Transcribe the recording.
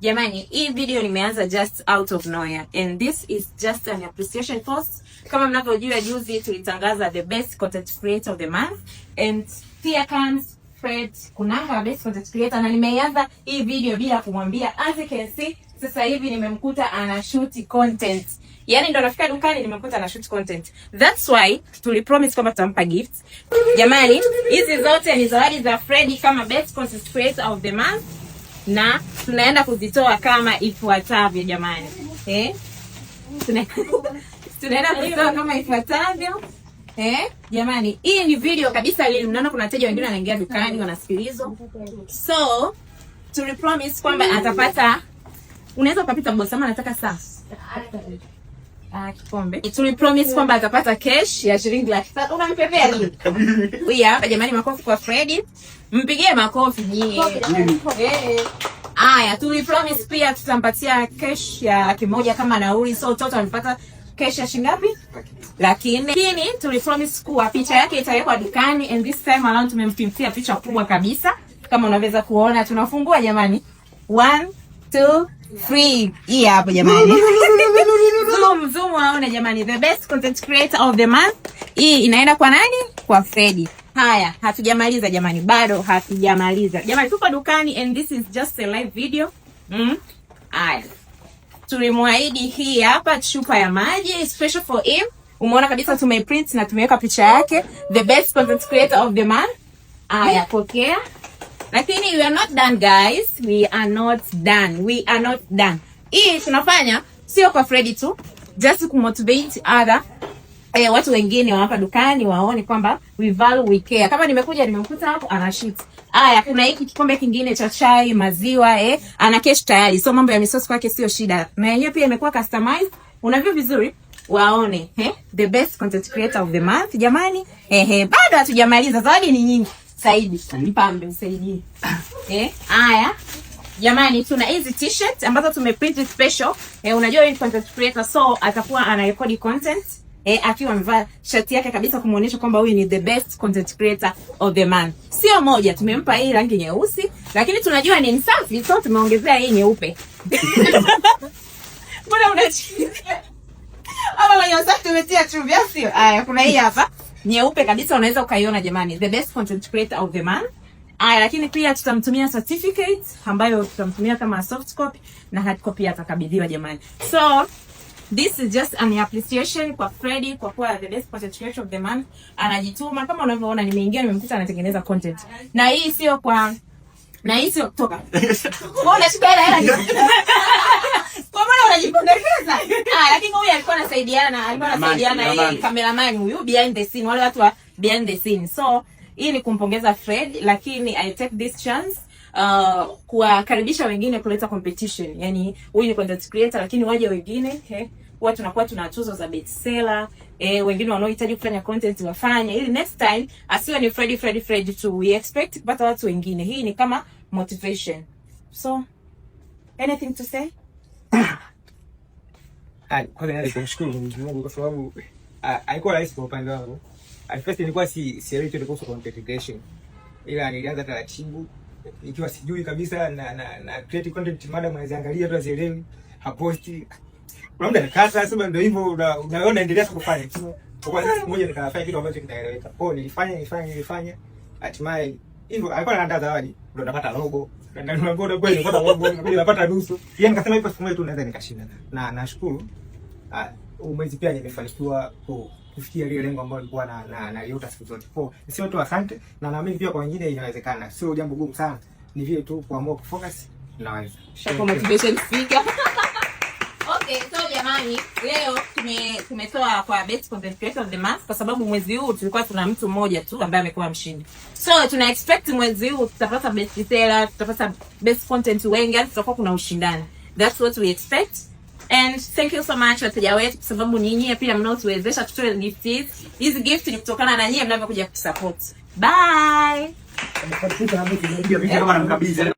Jamani, hii video nimeanza just out of nowhere and this is just an appreciation post. Kama mnavyojua, juzi tulitangaza the best content creator of the month and here comes Fred Kunanga, best content creator, na nimeianza hii video bila kumwambia. As you can see, sasa hivi nimemkuta ana shoot content. Yaani ndo nafika dukani nimemkuta ana shoot content. That's why tulipromise kwamba tutampa gifts. Jamani, hizi zote ni zawadi za Fred kama best content creator of the month na tunaenda kuzitoa kama ifuatavyo jamani, eh? Tunaenda kuzitoa kama ifuatavyo, eh? Jamani, hii ni video kabisa lili, mnaona kuna wateja wengine wanaingia dukani wanasikilizwa, so tulipromise kwamba atapata, unaweza ukapita boss, ama nataka saa. Ah, kikombe. Tulipromise kwamba atapata cash ya shilingi 300,000. Unampepea nini? Huyu hapa jamani, makofi kwa Freddy. Mpigie makofi nyie. Eh. Aya, tulipromise pia tutampatia cash ya 100,000 kama nauli, so total amepata cash ya shilingi ngapi? 400,000. Lakini tulipromise kuwa picha yake itawekwa dukani and this time around tumemprintia picha kubwa kabisa. Kama unaweza kuona, tunafungua jamani. One, two, three. Hii hapo jamani. Zoom, zoom waone jamani, the best content creator of the month. Hii inaenda kwa nani? Kwa Freddy. Haya, hatujamaliza jamani, bado hatujamaliza. Jamani, tuko dukani and this is just a live video. Haya. Tulimwahidi hii hapa chupa ya maji special for him. Umeona kabisa tumeprint na tumeweka picha yake, the best content creator of the month. Haya, pokea. Lakini we are not done guys, we are not done, we are not done. Hii tunafanya sio kwa Freddy tu, just kumotivate other watu wengine wa hapa dukani waone kwamba we value, we care. Kama nimekuja nimemkuta hapo ana shoot. Aya, kuna hiki kikombe kingine cha chai, maziwa, ana cash tayari. So mambo ya misosi kwake sio shida. Na yenyewe pia imekuwa customized. Unavyo vizuri waone, the best content creator of the month jamani. Bado hatujamaliza, zawadi ni nyingi. Saidi, mpambe usaidie. Haya. Jamani, tuna hizi t-shirt ambazo tumeprint special. Unajua yeye ni content creator, so atakuwa anarekodi content akiwa amevaa shati yake kabisa kumuonyesha kwamba huyu ni the best content creator of the month. Sio moja, tumempa hii rangi nyeusi, lakini tunajua ni msafi, so tumeongezea hii nyeupe. Mbona unacheka? Hapa kwenye usafi tumetia chumvi, au sio? Aya, kuna hii hapa nyeupe kabisa, unaweza ukaiona jamani, the best content creator of the month. Aya, lakini pia tutamtumia certificate ambayo tutamtumia kama soft copy na hard copy atakabidhiwa jamani. So this is just an appreciation kwa Freddy kwa kuwa the best content creator of the month. Anajituma kama unavyoona, nimeingia nimemkuta anatengeneza content. Na hii sio kwa na hii sio toka. Wewe unashika hela hela. Kwa maana unajipendekeza. Ah, lakini huyu alikuwa anasaidiana hii cameraman huyu behind the scene, wale watu wa behind the scene. So hii ni kumpongeza Fred, lakini I take this chance kuwakaribisha wengine kuleta competition. Yani huyu ni content creator, lakini waje wengine, huwa tunakuwa tuna tuzo za bestseller, wengine wanaohitaji kufanya content wafanye, ili next time asiwe ni Fred Fred Fred tu. We expect kupata watu wengine. Hii ni kama motivation. So anything to say? Ah, kwanza naweza kumshukuru Mwenyezi Mungu kwa sababu haikuwa rahisi kwa upande wangu. At first nilikuwa sielewi chochote kuhusu content creation. Ila nilianza taratibu ikiwa sijui kabisa na create content, madam anaziangalia tu hazielewi, haposti. Kuna muda nakata, sema ndio hivyo, unaona unaendelea kufanya. Kwa siku moja nikafanya kitu ambacho kinaeleweka. Kwa hiyo nilifanya nilifanya nilifanya, hatimaye hivyo alikuwa anaandaa zawadi, ndio napata logo. Na ndio ndio kweli nilipata logo, ndio napata nusu. Yeye nikasema ipo siku moja tu naweza nikashinda. Na nashukuru mwezi pia nimefanikiwa kufikia lile lengo ambalo nilikuwa na naliota siku zote. Kwa sio tu asante, na naamini pia kwa wengine inawezekana. Sio jambo gumu sana. Ni vile tu kuamua kufocus, naweza. Kwa motivation speaker. Okay, so jamani, leo tumetoa kwa best content creator of the month kwa sababu mwezi huu tulikuwa tuna mtu mmoja tu ambaye amekuwa mshindi. So tuna expect mwezi huu tutapata best seller, tutapata best content wengi, yani tutakuwa kuna ushindani. That's what we expect. And thank you so much wateja wetu kwa sababu ninyi pia mnaotuwezesha tutoe gift hizi. Hizi gift ni kutokana na nyie mnavyokuja kutusupport. Bye. Kama namkabidhi.